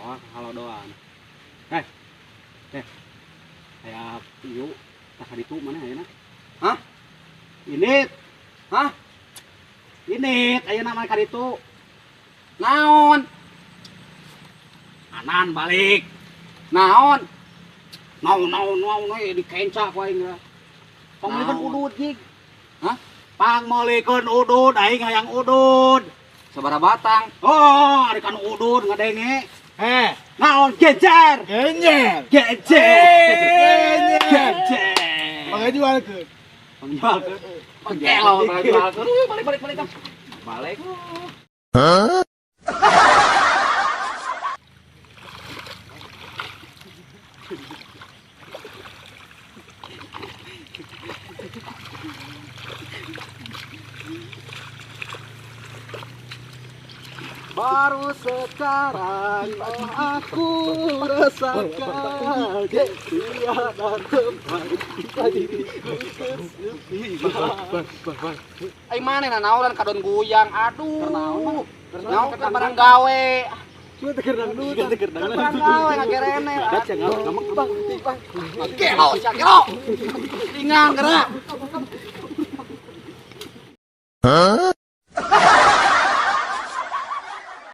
Sawah halodoan. Eh. Eh. Aya ieu tah ka ditu mana ayeuna? Hah? Ini. Hah? Ini ayeuna mana ka ditu? Naon? Anan balik. Naon? Naon naon naon we dikenca ku aing lah. Pangmeulikeun Naon? Udud jig. Hah? Pangmeulikeun udud aing hayang udud. Sabaraha batang? Oh, ari kan udud ngadenge. Eh, Naon genjer? genjer. Genjer. Genjer. Genjer. Pangajualkeun. Pangjualkeun. Gelo, jualkeun. Balik balik balik. Balik. Baru sekarang oh aku rasakan tiada tempat diriku kesepian. Ai maneh nanaonan kadon guyang. Aduh. Naon? Nyaho keur barang gawe. Cuma teu keur dangdut. Keur barang gawe ngagerene. Bang, bang. Gelo, sia gelo. Ringan gerak.